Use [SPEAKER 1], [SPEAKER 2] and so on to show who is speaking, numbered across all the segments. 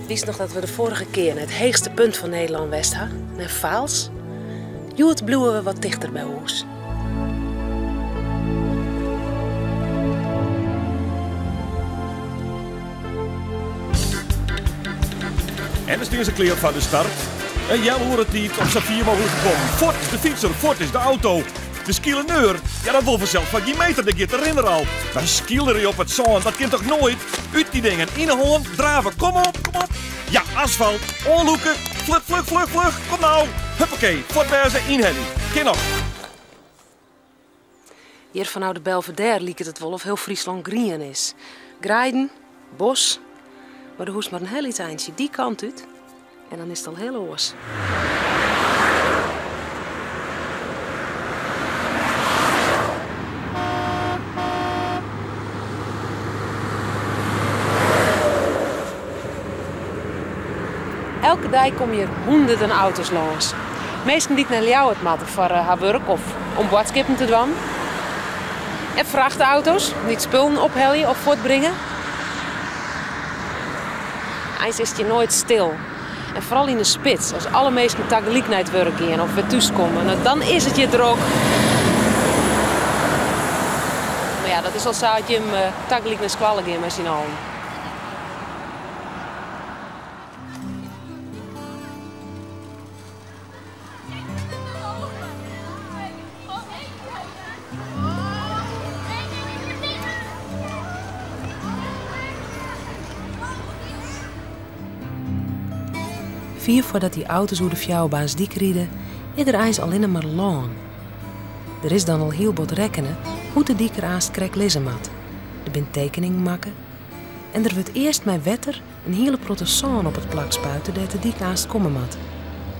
[SPEAKER 1] Witst noch dat we de foarige kear nei it heechste punt fan Nederlân west ha, nei Faals? Hjoed bliuwe we wat tichter by hûs.
[SPEAKER 2] En dan stean se klear foar de start. In healoere tiid om sa fier mooglik te kommen. Fuort is de fytser, fuort is de auto. De skeeleneur, ja dat wol fansels foar gjin meter, dêr giet de rinner al. Mar skeelerje op it sân, dat kin toch noait? Ut dy dingen, yn 'e hân, drave, kom op, kom op. Ja, asfalt, oanlûke, fluch, fluch, fluch, fluch, kom no. Huppakee, fuort wêze, ynhelje. Kin noch.
[SPEAKER 1] Hjir fanôf de Belvédère liket it wol of hiel Fryslân grien is. Greiden, bos, mar do hoechst mar in hiel lyts eintsje dy kant út en dan is it al hiel oars. Elke dei komme hjir hûnderten auto's lâns. Minsken dy't nei Ljouwert moatte foar har wurk of om boadskippen te dwaan. En frachtauto's dy't spullen ophelje of fuortbringe. Eins is it hjir noait stil. En foaral yn de spits, as alle minsken tagelyk nei it wurk gean of wer thús komme, no dan is it hjir drok. Mar ja, dat is al sa as jim tagelyk nei skoalle gean mei syn allen. Fier foardat dy auto's oer de fjouwerbaansdyk ride, is der eins allinne mar lân. Der is dan al hiel bot rekkene hoe't de dyk der aanst krekt lizze moat. Der binne tekeningen makke en der wurdt earst mei wetter in hiele protte sân op it plak spuite dêr't de dyk aanst komme moat,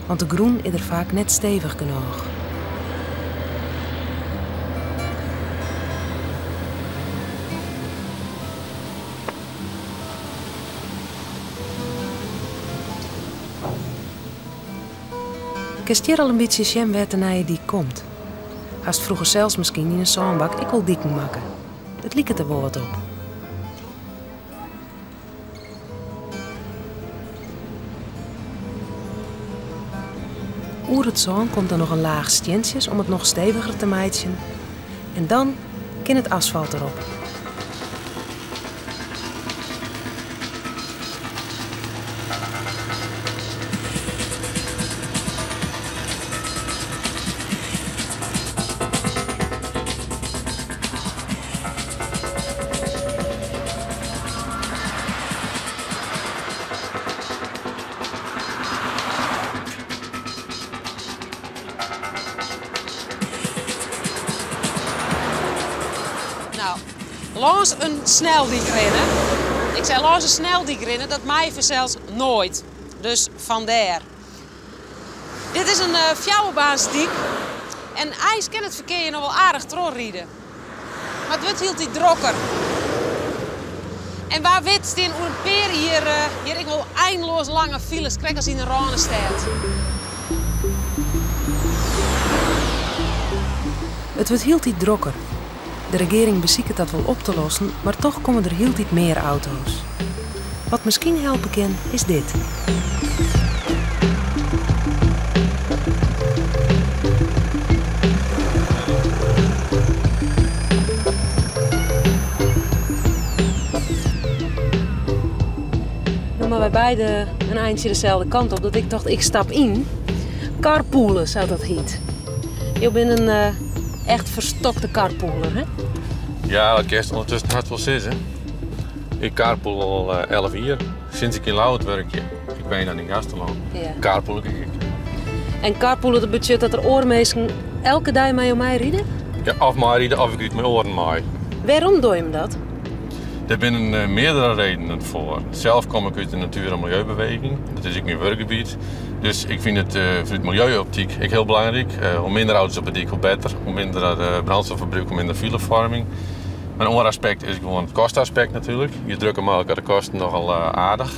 [SPEAKER 1] want de grûn is der faak net stevich genôch. Kinst hjir al in bytsje sjen wêr't de nije dyk komt. Hast froeger sels miskien yn in sânbak ek wol diken makke. It liket der wol wat op. Oer it sân komt dan noch in laach stientsjes om it noch steviger te meitsjen en dan kin it asfalt derop. Nou, lâns in sneldyk rinne. Ik sei lâns in sneldyk rinne, dat mei fansels noait. Dus fandêr. Dit is in fjouwerbaansdyk en eins kin it ferkear hjir noch wol aardich trochride. Mar it wurdt hieltyd drokker. En wa wit stean oer in pear jier hjir ek wol einloas lange files, krekt as yn de Rânestêd. It wurdt hieltyd drokker. De regearing besiket dat wol op te lossen, mar toch komme der hieltyd mear auto's. Wat miskien helpe kin, is dit. No moatte wy beide in eintsje deselde kant op, dat ik tocht ik stap yn. Carpoolen, sa't dat hyt. Jo binne in eh, echt ferstokte carpooler, hè?
[SPEAKER 3] Ja, dat kinst ûndertusken hast wol sizze. Ik carpool al 11 jier. Sinds ik yn Ljouwert wurkje, ik wenje dan yn Gaasterlân, carpool ik ek.
[SPEAKER 1] En carpoolen dat betsjut dat der oare minsken elke dei mei jo meiride?
[SPEAKER 3] Ja, of meiride of ik ryd mei oaren mei.
[SPEAKER 1] Wêrom doe jim dat?
[SPEAKER 3] Der binne meardere redenen foar. Sels kom ik út de natuer- en miljeubeweging, dat is ek myn wurkgebiet. Dus ik fyn it fanút miljeuoptyk ek hiel belangryk. Hoe minder auto's op de dyk, hoe better. Hoe minder brandstofferbrûk, hoe minder filefoarming. Mar in oar aspekt is gewoan it kosteaspekt natuerlik. Je drukke mei elkoar de kosten nochal aardich.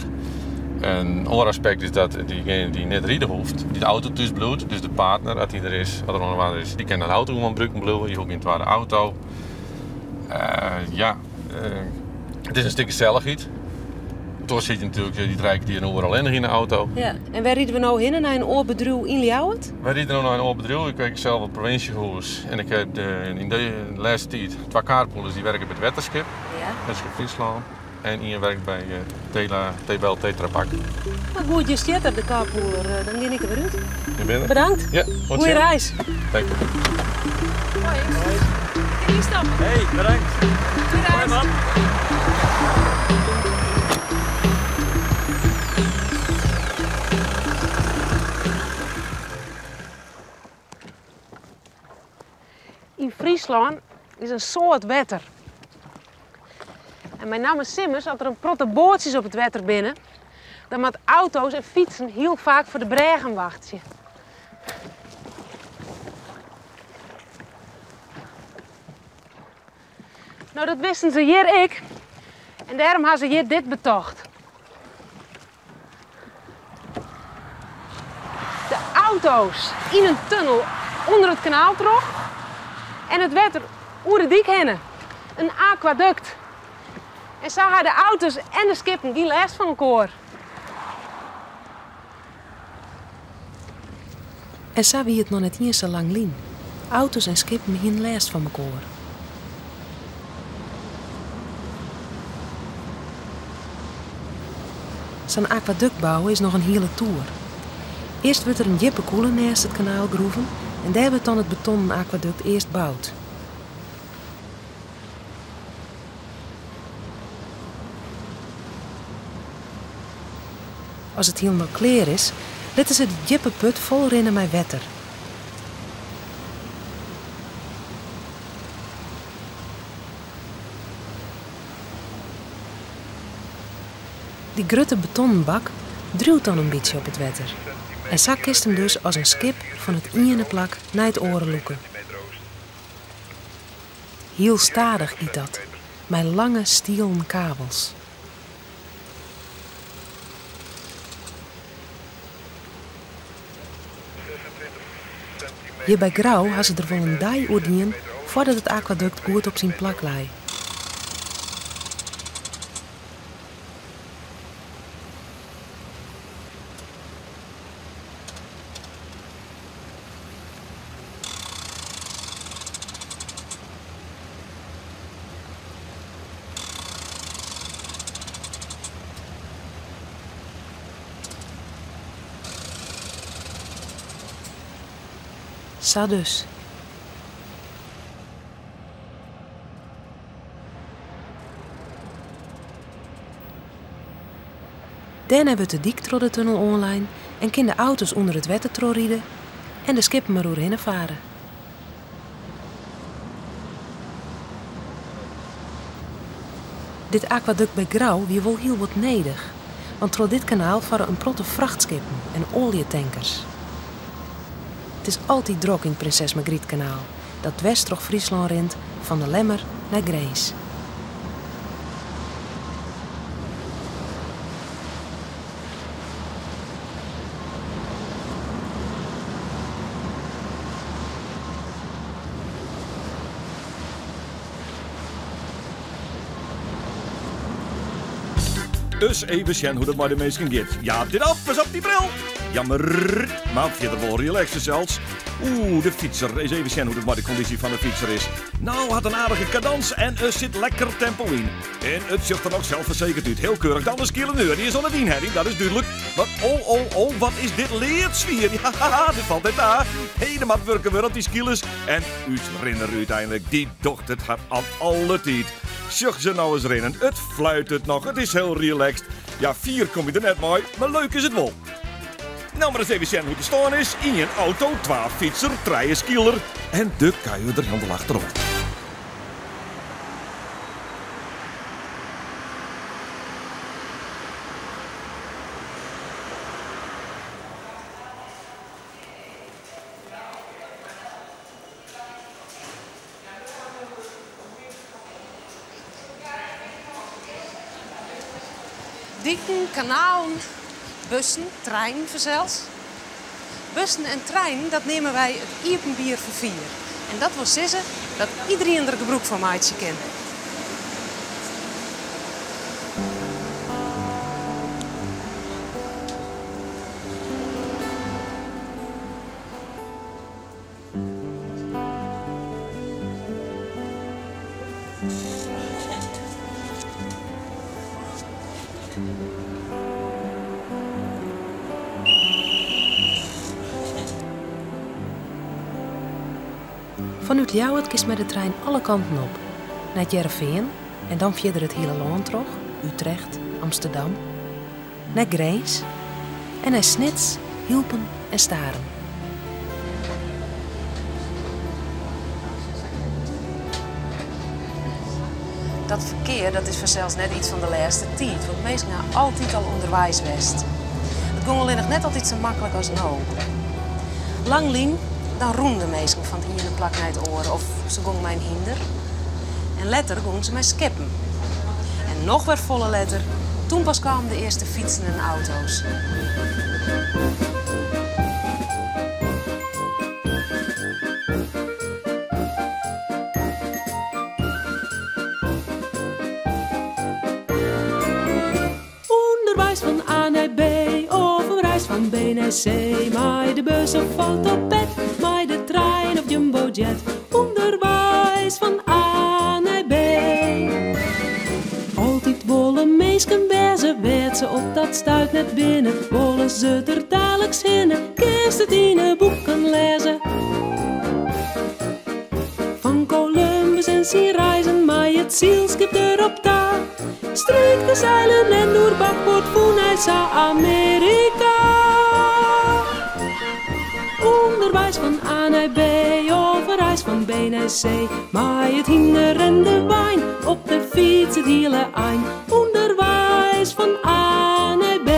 [SPEAKER 3] In oar aspekt is dat diegene dy't net ride hoecht, dy't de auto thús bliuwt, dus de partner, as dy der is, as der oan de war is, dy kin dan de auto gewoan brûken bliuwe. Je hoege gjin twadde auto. Ja, it is in stik gesellichheid. Toen sit je natuerlik dy trije kertier in oere allinnich yn de auto.
[SPEAKER 1] Ja, en wêr ride we no hinne? Nei in oar bedriuw yn Ljouwert?
[SPEAKER 3] Wy ride no nei in oar bedriuw. Ik werk sels op it provinsjehûs en ik heb yn de lêste tiid twa carpoolers dy werke by it wetterskip,
[SPEAKER 1] Ja.
[SPEAKER 3] Wetterskip Fryslân, en ien werkt by Tela, Tebel Tetra Pak.
[SPEAKER 1] No goed, hjir stiet er, de carpooler. Dan gean ik der wer út.
[SPEAKER 3] Je binne der.
[SPEAKER 1] Bedankt.
[SPEAKER 3] Ja, oant
[SPEAKER 1] Goeie
[SPEAKER 3] sjen.
[SPEAKER 1] reis.
[SPEAKER 3] Dank je.
[SPEAKER 1] Hoi. Kin ynstappe?
[SPEAKER 2] Hey, bedankt.
[SPEAKER 1] Goeie reis.
[SPEAKER 2] Hoi man.
[SPEAKER 1] Yn Fryslân is in soad wetter. En mei namme simmers, as der in protte boatsjes op it wetter binne, dan moat auto's en fytsen hiel faak foar de brêgen wachtsje. No, dat wisten se hjir ek en dêrom ha se hjir dit betocht. De auto's yn in tunnel ûnder it kanaal troch en it wetter oer de dyk hinne. In akwadukt. En sa ha de auto's en de skippen gjin lêst fan elkoar. En sa wie it noch net iens sa lang lyn. Auto's en skippen hienen lêst fan mekoar. Sa'n akwadukt bouwe is noch in hiele toer. Earst wurdt der in djippe kûle nêst it kanaal groeven en dêr wurdt dan it betonnen akwadukt earst boud. As it hielendal klear is, litte se de djippe put fol rinne mei wetter. Dy grutte betonnen bak driuwt dan in bytsje op it wetter. En sa kinst him dus as in skip fan it iene plak nei it oare lûke. Hiel stadich giet dat, mei lange stielen kabels. Hjir by Grou ha se der wol in dei oer dien foardat it akwadukt goed op syn plak lei. Sa dus. Dêrnei wurdt de dyk troch de tunnel oanlein en kin de auto's ûnder it wetter trochride en de skippen der oerhinne fare. Dit akwadukt by Grou wie wol hiel wat nedich, want troch dit kanaal farre in protte frachtskippen en oaljetankers. It is altyd drok yn it Prinses Margrietkanaal, dat dwers troch Fryslân rint fan De Lemmer nei Grins.
[SPEAKER 2] Dus even sjen hoe dat mei de minsken giet. Ja, dit af, pas op dy bril! Jammer, mar fierder wol relaxed fansels. Oeh, de fytser. Eens even sjen hoe dat mei de kondysje fan de fytser is. Nou, hat in aardige kadans en er sit lekker tempo yn. En it sjocht der noch selsfersekerd út. Hiel keurich. Dan de skieleneur. Dy is oan it ynheljen, dat is dúdlik. Mar oh, oh, oh, wat is dit lead swier. Ja, dit falt net ta. Hé, der moat wurke wurde op dy skilers. En ús rinner úteinlik, dy docht it har an alle tiid. Sjoch se no ris rinnen. It fluitet noch, it is hiel relaxed. Ja, fier kom je der net mei, mar leuk is it wol. No mar ris even sjen hoe't de stân is. Ien auto, twa fytser, trije skieler en de kuierder hielendal achteroan.
[SPEAKER 1] Diken, kanalen, bussen, treinen fansels. Bussen en treinen, dat neame wy it iepenbier ferfier. En dat wol sizze dat iderien der gebrûk fan meitsje kin. Fanút Ljouwert kinst mei de trein alle kanten op. Nei it Hearrenfean en dan fierder it hiele lân troch, Utrecht, Amsterdam. Nei Grins en nei Snits, Hylpen en Starum. Dat ferkear dat is fansels net iets fan de lêste tiid, want minsken ha altyd al ûnderweis west. It gong allinnich net altyd sa maklik as no. Lang lyn, dan rûnen de minsken fan it iene plak nei it oare of se gongen mei in hynder. En letter gongen se mei skippen. En noch wer folle letter, toen pas kamen de earste fytsen en auto's. Underweis fan A nei B of in reis fan B nei C. Mei de bus of autoped, mei de trein of jumbojet. Underweis fan A nei B. Altyd wolle minsken wêze wêr't se op dat stuit net binne. Wolle se der daliks hinne, kinst it yn 'e boeken lêze. Fan Columbus en syn reizen mei it sylskip derop ta. Streek de seilen en oer bakboard fûn hy sa Amearika. Underweis fan A nei B of in reis fan B nei C. Mei it hynder en de wein, op de fyts it hiele ein. Underweis fan A nei B.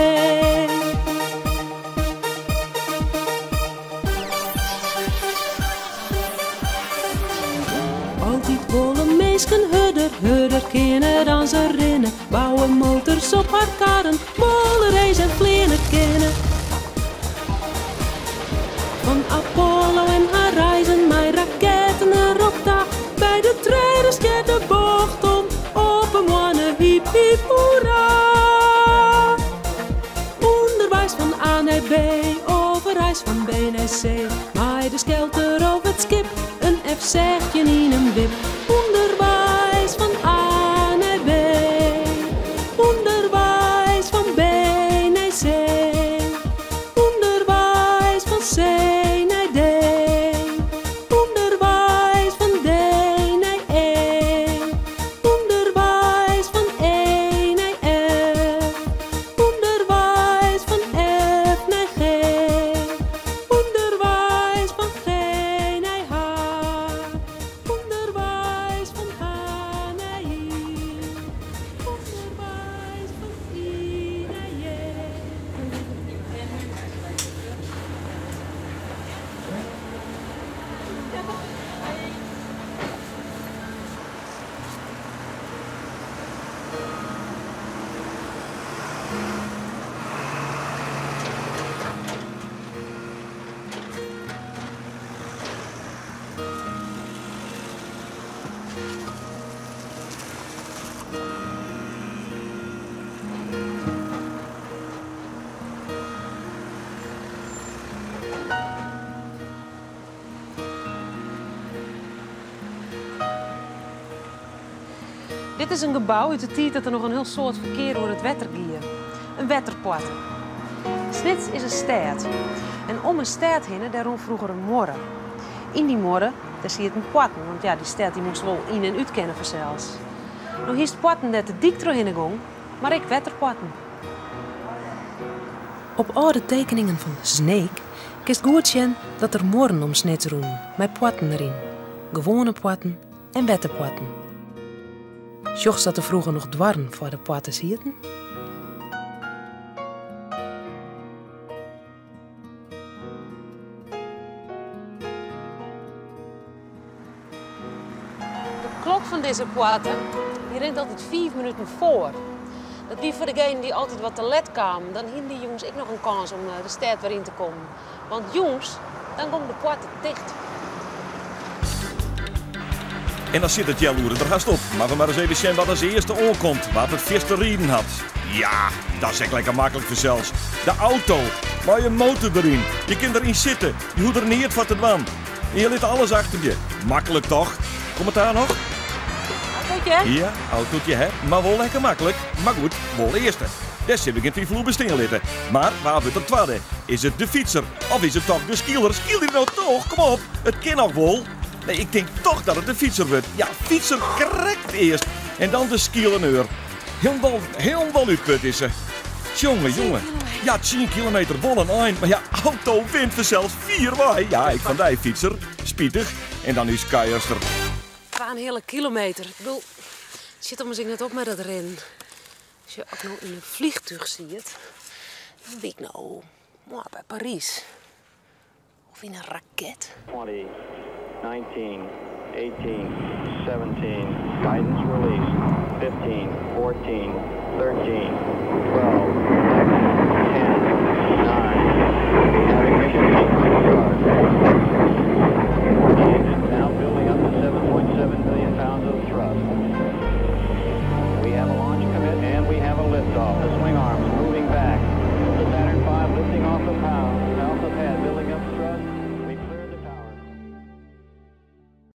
[SPEAKER 1] Altyd wolle minsken hurder, hurder kinne dan se rinne. Bouwe motors op har karren, wolle race en fleane kinne. Fan Apollo en har reizen mei raketten erop ta. By de tredde stjer de bocht om, op 'e moanne hyp hyp hoera. Underweis fan A nei B of in reis fan B nei C. Mei de skelter of it skip, in F-16 yn in wip. Underweis fan A nei B, underweis fan B nei C. Underweis fan C nei D, underweis fan D nei E. Underweis fan E nei F. Underweis fan F nei G. Underweis fan G nei H. Underweis fan H nei I. Underweis fan I nei J. Dit is in gebou út de tiid dat der noch in hiel soad ferkear oer it wetter gie. In wetterpoarte. Snits is in stêd. En om in stêd hinne dêr rûn froeger in muorre. Yn dy muorre dêr sieten poarten, want ja, dy stêd dy moast wol yn en út kinne fansels. No hiest poarten dêr't de dyk trochhinne gong, mar ek wetterpoarten. Op âlde tekeningen fan Sneek kinst goed sjen dat der muorren om Snits rûnen mei poarten deryn. Gewoane poarten en wetterpoarten. Sjochst dat der froeger noch doarren foar de poarte sieten? De klok fan dizze poarte dy rint altyd fiif minuten foar. Dat wie foar degenen dy't altyd wat te let kamen. Dan hienen dy jûns ek noch in kâns om de stêd wer yn te kommen. Want jûns, dan gong de poarte ticht.
[SPEAKER 2] En dan sit it healoere der hast op. Moatte we mar ris even sjen wat as earste oankomt, wa't it fierste riden hat. Ja, dat is ek lekker maklik fansels. De auto, mei in motor deryn. Je kin deryn sitte, je hoege der neat foar te dwaan. En je litte alles achter je. Maklik toch? Kommentaar noch?
[SPEAKER 1] Autootje hè?
[SPEAKER 2] Ja, autootje hè, mar wol lekker maklik. Mar goed, wol earste. Dêr sil we gjin twifel oer bestean litte. Mar wa wurdt der twadde? Is it de fytser of is it toch de skieler? Skielje no toch, kom op, it kin noch wol. Nee, ik tink toch dat it de fytser wurdt. Ja, fytser krekt earst en dan de skieleneur. Hielendal, hielendal útput is se. Jonge, jonge. Ja, tsien kilometer wol in ein. Mar ja, auto wint fansels fierwei. Ja, ek fan dy, fytser. Spitich. En dan ús kuierster.
[SPEAKER 1] Twa en in heale kilometer. Ik bedoel, it sjit ommers ek net op mei dat rinnen. Sjoch, as ik no yn in vliegtuig siet, dan wie ik no by Parys. Of yn in raket.
[SPEAKER 4] 20, 19, 18, 17, guidance release, 15, 14, 13, 12, 11, 10, 9, 8.